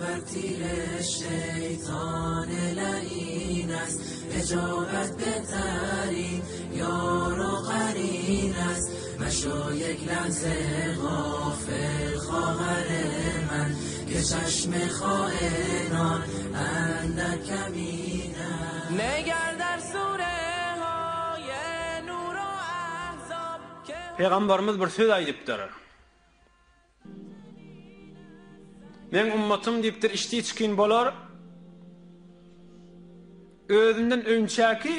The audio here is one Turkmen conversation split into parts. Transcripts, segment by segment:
بر تیر شیطان لعین است اجابت بهترین یار و قرین است مشو یک لحظه غافل خواهر من که چشم خائنان اندر کمین است نگر در سوره های نور و احزاب Pygamberimiz bir söz aýdypdyr. Meň ummatym diýipdir, içdi-içgin bolar. Özünden öňçäki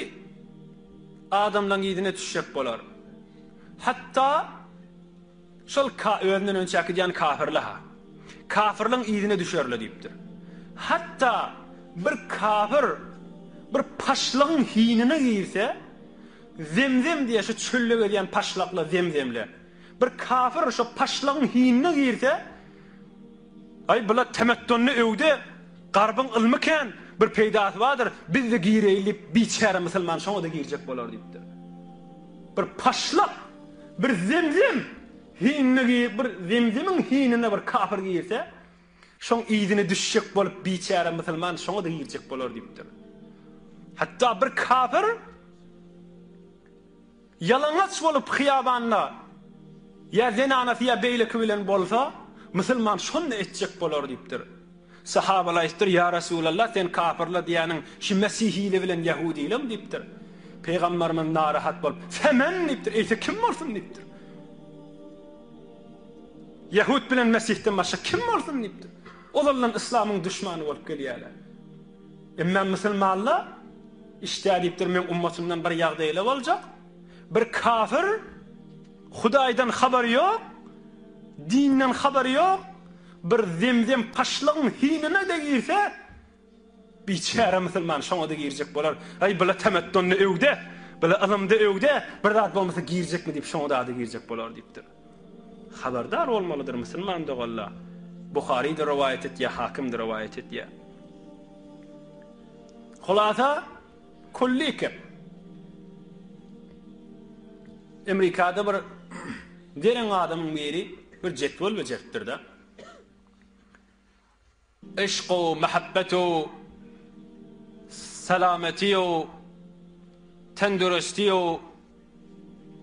adamlaryň yzyna düşjek bolar. Hatda şol özünden öňçäki diýen kafirler-ha. Kafirliň yzyna düşerler diýipdir. Hatda bir kafir bir paşlygyň hinine girse, zemzem diýýär, şu çölde gezýän paşlaklar zemzemler. Bir kafir şo paşlagyň hinine girse, Aý, bular temetdunny öwde, garbyň ylmy kän, bir peýdasy bardyr, biz-de gireýli diýip, biçäre musulman şoňa-da girjek bolar diýipdir. Bir paşlak, bir zemzem hinine girip, bir zemzemiň hinine bir kafir girse, şoň yzyna düşjek bolup biçäre musulman şoňa-da girjek bolar diýipdir. Hatda bir kafir Ýalaňaç bolup hyýabanda ýa zenanasy ýa beýleki bilen bolsa, musulman şony etjek bolar diýipdir. Sahabalar aýdypdyr, Ýa Resulallah, sen kapyrlar diýýäniň şu mesihili bilen ýahudylarmy diýipdir. Pygamberimiz narahat bolup, Femen diýipdir, eýse kim bolsun diýipdir. Ýahud bilen mesihden başga kim bolsun diýipdir. Ozaldan yslamyň duşmany bolup gelýärler. Emma musulmanlar Işdä diýipdir, meň ummatymdan bir ýagdaýla boljak. Bir kafir Hudaýdan habary ýok, dinden habary ýok, bir zemzem paşlygyň hinine-de girse, biçäre musulman şoňa-da girjek bolar. Aý, bula temetdunda öwde, bula ylymda öwde, bir zat bolmasa girjekmi diýip şoňa-da girjek bolar diýipdir. Habardar bolmalydyr musulman doganlar. Buhary-da rowaýat etýär, Hakim-de rowaýat etýär. Hulasa, külli kep. Emrikada bir dereň adamyň biri bir jetwel bejeripdir-de. Yşk-u, mähebbet-u, salameti-u, tendürüsti-u,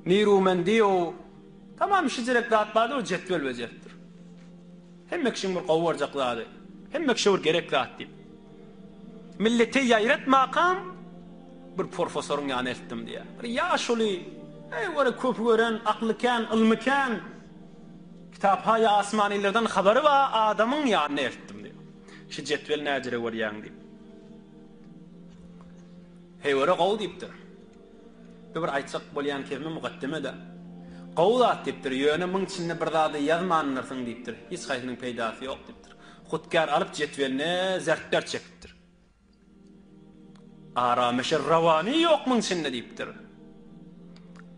Nirumendi-u, tamam şijerek zat bardyr, ol jetwel bejeripdir. Hemme kişiň bir gowy görjek zady, hemme kişä bir gerek zat diýip. Millete ýaýratmakam bir porfosoryň ýanyna eltdim diýýär. Bir ýaşuly, eý göre köpi gören, akly kän, ylmy kän, kitaphaýy asmanylardan habary bar adamyň ýanyna eltdim diýýär. Şu jetweli näjere görýäň diýip. Heý göre gowy diýipdir. Bu bir aýtjak bolýan kelime mukaddeme-de. Gowy zat diýipdir, ýöne muň içinde bir zady ýazmandyrsyň diýipdir. Hiç haýsynyň peýdasy ýok diýipdir. Hutkär alyp jetweline zert-bert çekipdir. Arameşi rawany ýok muň içinde diýipdir.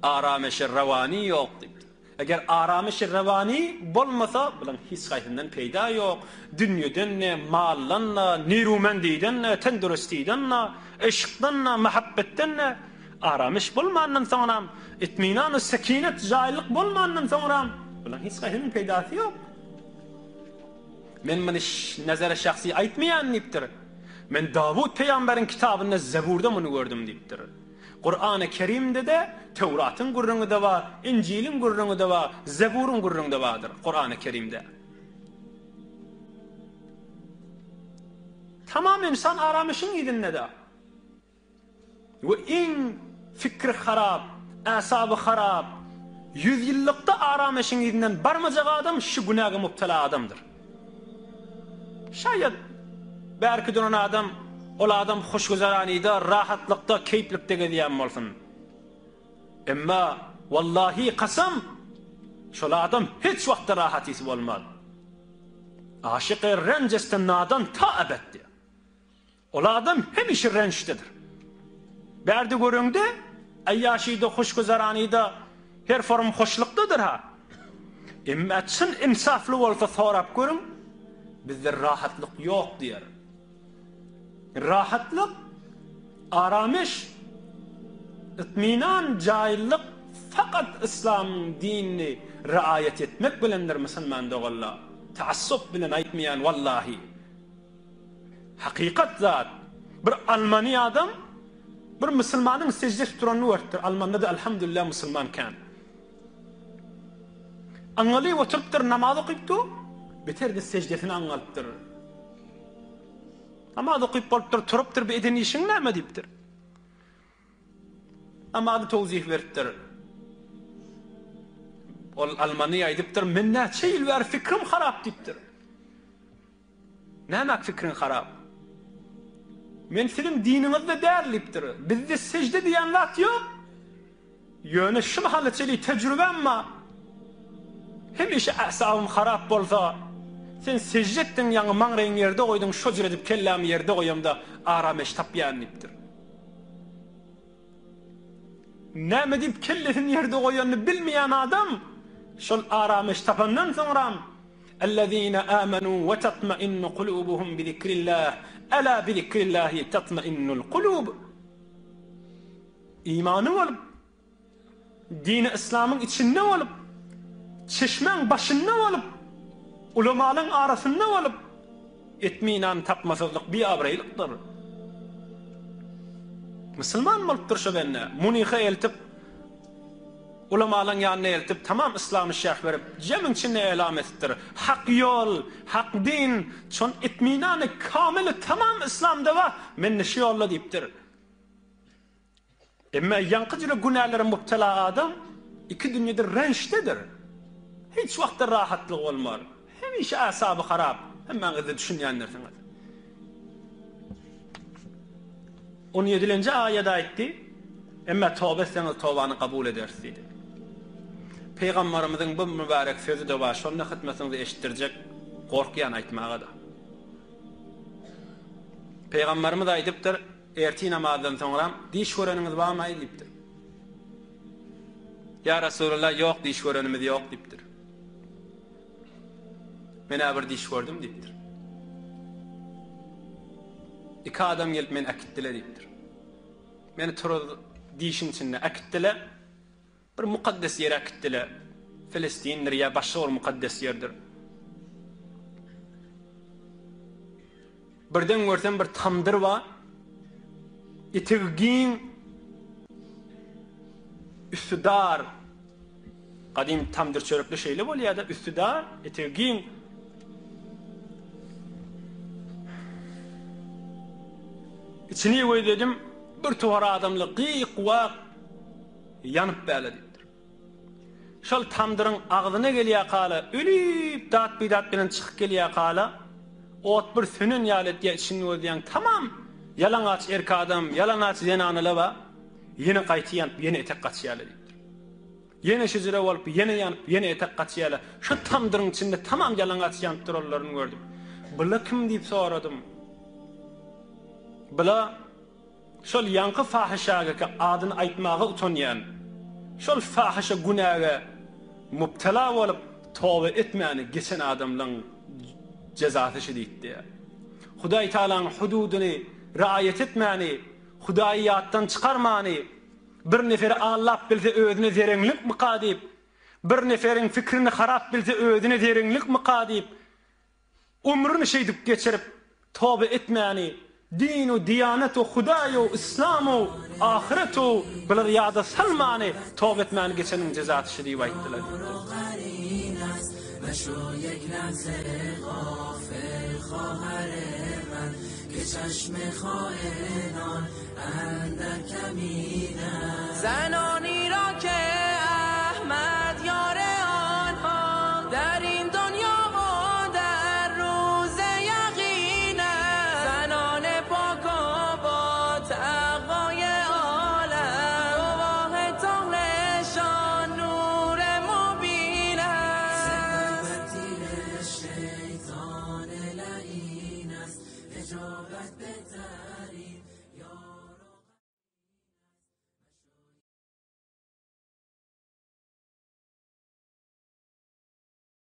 Arameşi rawany ýok diýipdir. Eger aramyş rawany bolmasa, bulaň hiç haýsyndan peýda ýok. Dünýeden-de, maldan-da, nirumendiden-de, tendürüstiden-de, yşkdan-da, muhabbetden-de aramyş bolmandan soňram, itminan-u sekinet, jaýlyk bolmandan soňram, bulaň hiç haýsynyň peýdasy ýok. Men muny nazary şahsy aýtmaýan diýipdir. Men Dawut pygamberiň kitabynda Zeburda muny gördüm diýipdir. Kurany Kerimde-de Töwratyň gürrüňi-de bar, Injiliň gürrüňi-de bar, Zeburyň gürrüňi-de bardyr Kurany Kerimde. Tamam ynsan aramyşyň yzynda-da. We iň fikri harap, äsaby harap, ýüzýyllykda aramyşyň yzyndan barmajak adam şu günäge mubtala adamdyr. Şaýat, bärki duran adam, ol adam hoşgüzeranyda, rahatlykda, keýplikde gezýän bolsun. Emma, wallahi, kasam, şol adam hiç wagtda rahatysy bolmaz. Aşyky renj etse nadan ta ebed diýýär. Ol adam hemişe rençdedir. Bärde göreňde, aýýaşyda, hoşgüzeranyda, her forum hoşlukdadyr-ha. Emma çyn ynsaply bolsa sorap görüň, bizde rahatlyk ýok diýer. Rahatlyk, aramyş, itminan, jaýlyk fakat yslamyň dinini riaýat etmek bilendir musulman doganlar. Taassup bilen aýtmaýan wallahi. Hakykat zat. Bir almany adam bir musulmanyň sežde edip duranyny görüpdir. Almanda-da alhamdulillah musulman kän. Aňňalyp oturypdyr, namaz okyp dur. Beter-de seždesini aňňalypdyr. Namaz okyp bolupdyr, turupdyr, bu eden işiň näme diýipdir. Namazy towzih beripdir. Ol almany aýdypdyr, men näçe ýyl bäri fikrim harap diýipdir. Nämäk fikriň harap? Men siziň diniňizde däl diýipdir. Bizde sežde diýen zat ýok. Ýöne şu mahala çenli tejribäm bar. Hemişe äsabym harap bolsa, sen sežde etdiň ýaňy maňraýyňy ýerde goýduň şo jür edip kellämi ýerde goýamda arameş tapýan diýipdir. Näme diýip kellesini ýerde goýanyny bilmeýän adam şol arameş tapandan soňram Ellezine amenu we tatmainnu kulubuhum bi zikrillah ela bi zikrillahi tatmainnul kulub Imany bolup, dini yslamyň içinde bolup, çeşmäň başynda bolup, ulamalaň arasynda bolup, etminan tapmasyzlyk biabraýlykdyr. Musulman bolupdyr şo bende. Munihe eltip, ulamalaň ýanyna eltip, tamam yslamy şerh berip, jemiň içinde elam etipdir. Hak ýol, hak din, şon etminany kamili tamam yslamda bar, mende şu ýolda diýipdir. Emma ýaňky jüre günälere mübtela adam iki dünýede rençdedir. Hiç wagtda rahatlygy bolmar. Hemişe asaby harap. Hemmäňiz-de düşünýändirsiňiz. On ýedilenji aýada aýtdy, Emma toba etseňiz tobany kabul ederis diýdi. Pygambarymyzyň bu mübärek sözi-de bar, şonda hytmatyňyzy eşitdirjek, gorkýan aýtmaga-da. Pygambarymyz aýdypdyr, Ertir namazdan soňram diş göreniňiz barmaý diýipdir. Ýa Resulallah ýok diş görenimiz ýok diýipdir. Men-ä bir diş gördüm diýipdir. Iki adam gelip meni äkitdiler diýipdir. Meni turuz dişiň içinde äkitdiler. Bir mukaddes ýere äkitdiler. Filistindir ýa başga bir mukaddes ýerdir. Birden görsem bir tamdyr bar. Etegi giň, üsti dar. Gadym tamdyr çörekli şeýle bolýar-da, üsti dar, etegi giň. Içini gözledim, bir towar adamly gyk-wak ýanyp bäle diýipdir. Şol tamdyryň agzyna gelýärkala, ölüp dat-bidat bilen çykyp gelýärkala, ot bir sönen ýaly etýär, içini gözleýäň, tamam, ýalaňaç erk adam, ýalaňaç zenanalar bar, ýene gaýty ýanyp, ýene etek gaçýarlar diýipdir. Ýene şejere bolup, ýene ýanyp, ýene etek gaçýarlar. Şu tamdyryň içinde tamam ýalaňaç ýanyp duranlaryny gördüm. Bula kim diýip soradym. Bula Şol ýaňky fahyşageke adyny aýtmaga utanýan, şol fahyşa günäge mubtela bolup toba etmäni geçen adamlaň jezasy şi diýipdi. Hudaý Tagalaň hududyny raýat etmäni, Hudaýy ýatdan çykarmany, bir neferi allap bilse özüne zereňlikmika diýip, bir neferiň fikrini harap bilse özüne zereňlikmika diýip, Ömrüni şeýdip geçirip, toba etmäni, din-u, diýanet-u, Hudaý-u, Yslam-u, ahyret-u, bulary ýada salmany, toba etmäni geçeniň jezasy şu diýip aýtdylar diýipdir.